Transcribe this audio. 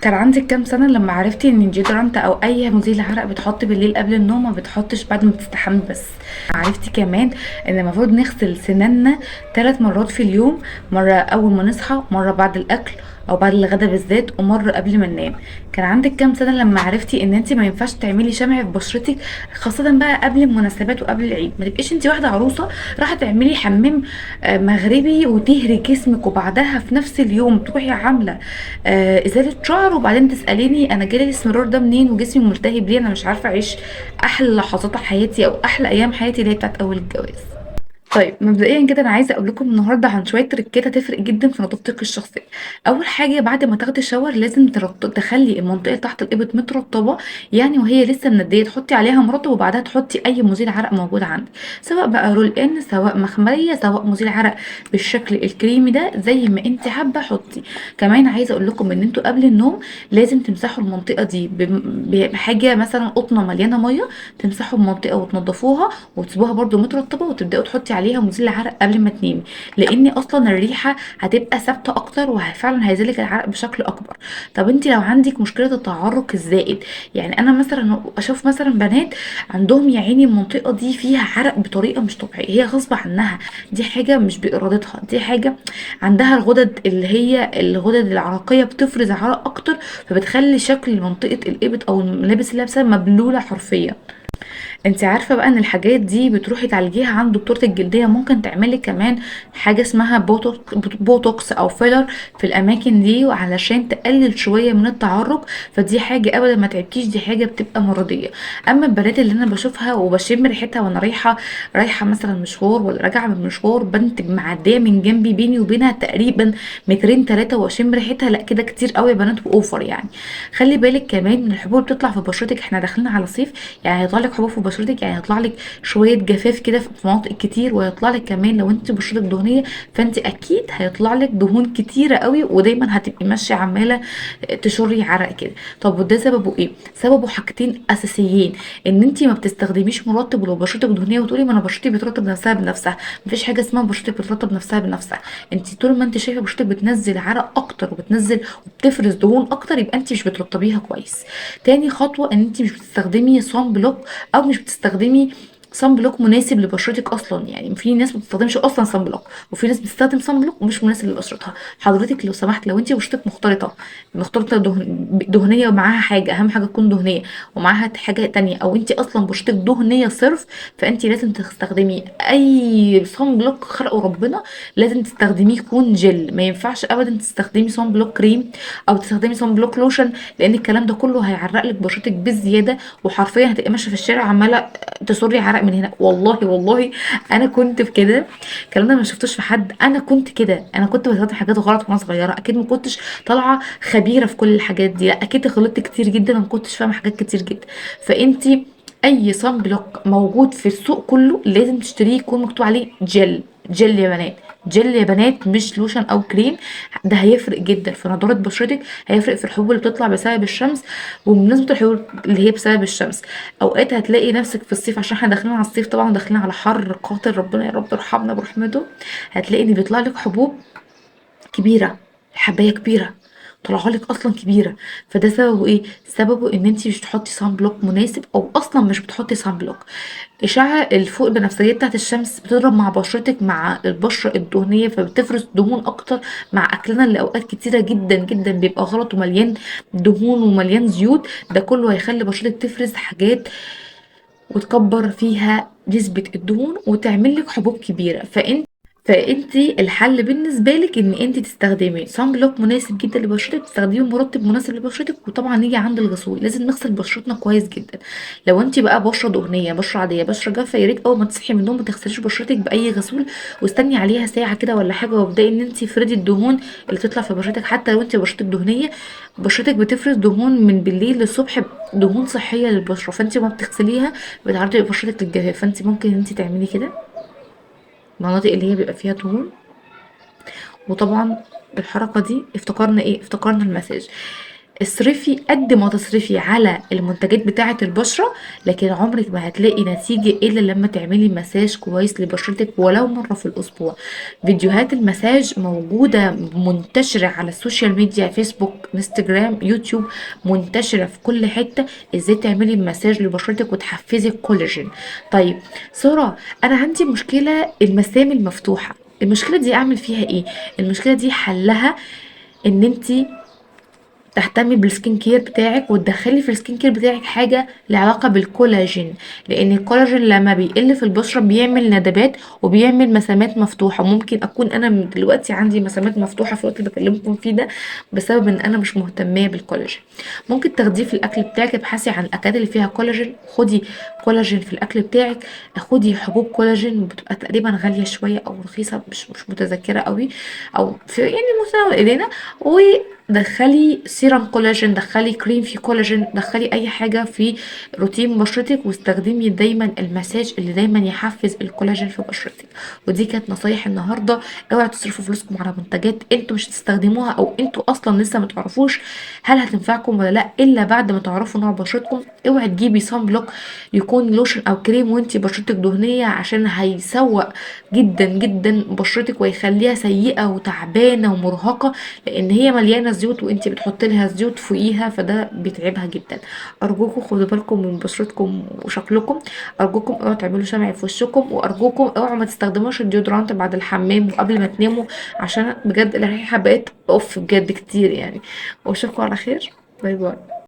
كان عندك كام سنة لما عرفتي ان ال deodorant او اي مزيل عرق بتحط بالليل قبل النوم، ما بتحطش بعد ما تستحمي بس؟ عرفتي كمان ان المفروض نغسل سناننا 3 مرات في اليوم، مرة اول ما نصحى، مرة بعد الاكل او بعد الغدا بالذات، ومرة قبل ما ننام. كان عندك كام سنة لما عرفتي ان انت ما ينفعش تعملي شمع في بشرتك، خاصة بقى قبل المناسبات وقبل العيد؟ ما تبقيش انت واحدة عروسة راح تعملي حمام مغربي وتهري جسمك، وبعدها في نفس اليوم تروحي عاملة ازالة شعر، وبعدين تسأليني انا جالي الاسمرار ده منين وجسمي ملتهب ليه، انا مش عارفة اعيش احلى لحظات حياتي او احلى ايام حياتي اللي هي بتاعت اول الجواز. طيب مبدئيا كده انا عايزه اقول لكم النهارده عن شوية تريكات هتفرق جدا في نظافتك الشخصية. اول حاجة بعد ما تاخدي shower لازم تخلي المنطقة تحت الابط مترطبه، يعني وهي لسه منديه تحطي عليها مرطب، وبعدها تحطي اي مزيل عرق موجود عندك، سواء بقى roll on، سواء مخمريه، سواء مزيل عرق بالشكل الكريمي ده، زي ما انت حابة حطي. كمان عايزه اقول لكم ان انتوا قبل النوم لازم تمسحوا المنطقة دي بحاجة مثلا قطنه مليانة مية، تمسحوا المنطقة وتنضفوها وتسيبوها برده مترطبه، وتبداوا تحطي عليها مزيل عرق قبل ما تنامي، لان اصلا الريحة هتبقى ثابتة اكتر وفعلا هيزيلك العرق بشكل اكبر. طب انت لو عندك مشكلة التعرق الزائد، يعني انا مثلا اشوف مثلا بنات عندهم يا عيني المنطقة دي فيها عرق بطريقة مش طبيعية، هي غصب عنها، دي حاجة مش بارادتها، دي حاجة عندها الغدد اللي هي الغدد العرقية بتفرز عرق اكتر، فبتخلي شكل منطقة الابط او الملابس اللي لابسها مبلوله حرفيا. انت عارفه بقى ان الحاجات دي بتروحي تعالجيها عند دكتورة الجلدية، ممكن تعملي كمان حاجة اسمها بوتوكس او filler في الاماكن دي علشان تقلل شوية من التعرق، فدي حاجة ابدا ما تعبكيش، دي حاجة بتبقى مرضية. اما البنات اللي انا بشوفها وبشم ريحتها وانا رايحة مثلا مشوار ولا راجعه من مشوار، بنت معدية من جنبي بيني وبينها تقريبا مترين 3 واشم ريحتها، لا كده كتير قوي يا بنات و over يعني. خلي بالك كمان من الحبوب اللي بتطلع في بشرتك، احنا داخلين على صيف، يعني هيطلع لك حبوب في بشرتك، يعني هيطلع لك شوية جفاف كده في مناطق كتير، وهيطلع لك كمان لو انت بشرتك دهنية فانت اكيد هيطلع لك دهون كتيرة قوي، ودايما هتبقي ماشية عماله تشري عرق كده. طب وده سببه ايه؟ سببه حاجتين اساسيين، ان انت ما بتستخدميش مرطب، ولو بشرتك دهنية وتقولي ما انا بشرتي بترطب نفسها بنفسها، مفيش حاجة اسمها بشرتك بترطب نفسها بنفسها. انت طول ما انت شايفه بشرتك بتنزل عرق اكتر وبتنزل وبتفرز دهون اكتر، يبقى انت مش بترطبيها كويس. تاني خطوة ان انت مش بتستخدمي sun block، او مش بتستخدمي sun block مناسب لبشرتك اصلا، يعني في ناس ما بتستخدمش اصلا sun block، وفي ناس بتستخدم sun block ومش مناسب لبشرتها. حضرتك لو سمحت لو انت بشرتك مختلطة دهنية ومعاها حاجة، اهم حاجة تكون دهنية ومعاها حاجة تانية، او انت اصلا بشرتك دهنية صرف، فانت لازم تستخدمي اي sun block خلقه ربنا، لازم تستخدميه يكون جل، ما ينفعش ابدا تستخدمي sun block كريم او تستخدمي sun block lotion، لان الكلام ده كله هيعرق لك بشرتك بالزيادة، وحرفيا هتبقي ماشية في الشارع عماله تسري عرق من هنا. والله والله انا كنت في كده، الكلام ده ما شفتوش في حد، انا كنت كده، انا كنت بستخدم حاجات غلط وانا صغيرة، اكيد ما كنتش طالعه خبيرة في كل الحاجات دي، لا اكيد غلطت كتير جدا وما كنتش فاهمه حاجات كتير جدا. فانتي اي sun block موجود في السوق كله لازم تشتريه يكون مكتوب عليه gel، gel يا بنات، جل يا بنات، مش لوشن او كريم. ده هيفرق جدا في نضاره بشرتك، هيفرق في الحبوب اللي بتطلع بسبب الشمس. وبمناسبة الحبوب اللي هي بسبب الشمس، اوقات هتلاقي نفسك في الصيف، عشان احنا داخلين على الصيف طبعا، داخلين على حر قاتل، ربنا يا رب ارحمنا برحمته، هتلاقي ان بيطلع لك حبوب كبيرة، حبايه كبيرة طلعها لك اصلا كبيرة. فده سببه ايه؟ سببه ان انت مش بتحطي sun block مناسب، او اصلا مش بتحطي sun block. اشعه الفوق البنفسجية بتاعت الشمس بتضرب مع بشرتك، مع البشرة الدهنية، فبتفرز دهون اكتر، مع اكلنا اللي اوقات كتيرة جدا جدا بيبقى غلط ومليان دهون ومليان زيوت، ده كله هيخلي بشرتك تفرز حاجات وتكبر فيها نسبه الدهون وتعمل لك حبوب كبيرة. فانتي الحل بالنسبة لك ان انتي تستخدمي sun block مناسب جدا لبشرتك، تستخدمي مرطب مناسب لبشرتك، وطبعا نيجي عند الغسول لازم نغسل بشرتنا كويس جدا. لو انتي بقى بشره دهنية، بشره عادية، بشره جافة، يا ريت اول ما تصحي من النوم ما تغسليش بشرتك باي غسول، واستني عليها ساعة كده ولا حاجة، وابداي ان انتي تفردي الدهون اللي تطلع في بشرتك. حتى لو انتي بشرتك دهنية، بشرتك بتفرز دهون من بالليل للصبح، دهون صحية للبشره، فانتي ما بتغسليها بتعرضي بشرتك للجفاف. فانتي ممكن ان انتي تعملي كده المناطق اللي هي بيبقى فيها دهون. وطبعا بالحركة دي افتكرنا ايه؟ افتكرنا المساج. اصرفي قد ما تصرفي على المنتجات بتاعة البشرة، لكن عمرك ما هتلاقي نتيجة الا لما تعملي مساج كويس لبشرتك ولو مرة في الاسبوع. فيديوهات المساج موجودة منتشرة على السوشيال ميديا، فيسبوك، انستجرام، يوتيوب، منتشرة في كل حتة ازاي تعملي مساج لبشرتك وتحفزي الكولاجين. طيب سارة، انا عندي مشكلة المسام المفتوحة، المشكلة دي اعمل فيها ايه؟ المشكلة دي حلها ان انتي تهتمي بال skin care بتاعك، وتدخلي في ال skin care بتاعك حاجة لها علاقة بالكولاجين، لان الكولاجين لما بيقل في البشرة بيعمل ندبات وبيعمل مسامات مفتوحة. ممكن اكون انا من دلوقتي عندي مسامات مفتوحة في الوقت اللي بكلمكم فيه ده بسبب ان انا مش مهتميه بالكولاجين. ممكن تاخديه في الاكل بتاعك، ابحثي عن الاكلات اللي فيها كولاجين، خدي كولاجين في الاكل بتاعك، خدي حبوب كولاجين بتبقى تقريبا غالية شوية او رخيصة، مش متذكرة قوي، او في يعني متناول ايدينا. ودخلي سيرم كولاجين، دخلي كريم فيه كولاجين، دخلي اي حاجة في روتين بشرتك، واستخدمي دايما المساج اللي دايما يحفز الكولاجين في بشرتك. ودي كانت نصايح النهارده. اوعوا تصرفوا فلوسكم على منتجات انتوا مش هتستخدموها، او انتوا اصلا لسه ما تعرفوش هل هتنفعكم ولا لا الا بعد ما تعرفوا نوع بشرتكم. اوعي تجيبي sun block يكون لوشن او كريم وانتي بشرتك دهنية، عشان هيسوق جدا جدا بشرتك ويخليها سيئه وتعبانه ومرهقه، لان هي مليانة زيوت وانتي بتحطي لها زيوت فوقيها، فده بيتعبها جدا. ارجوكم خدوا بالكم من بشرتكم وشكلكم، ارجوكم اوعوا تعملوا شمع في وشكم، وارجوكم اوعوا ما تستخدموش ال deodorant بعد الحمام وقبل ما تناموا، عشان بجد الريحة بقت اوف بجد كتير يعني. واشوفكم على خير، bye bye.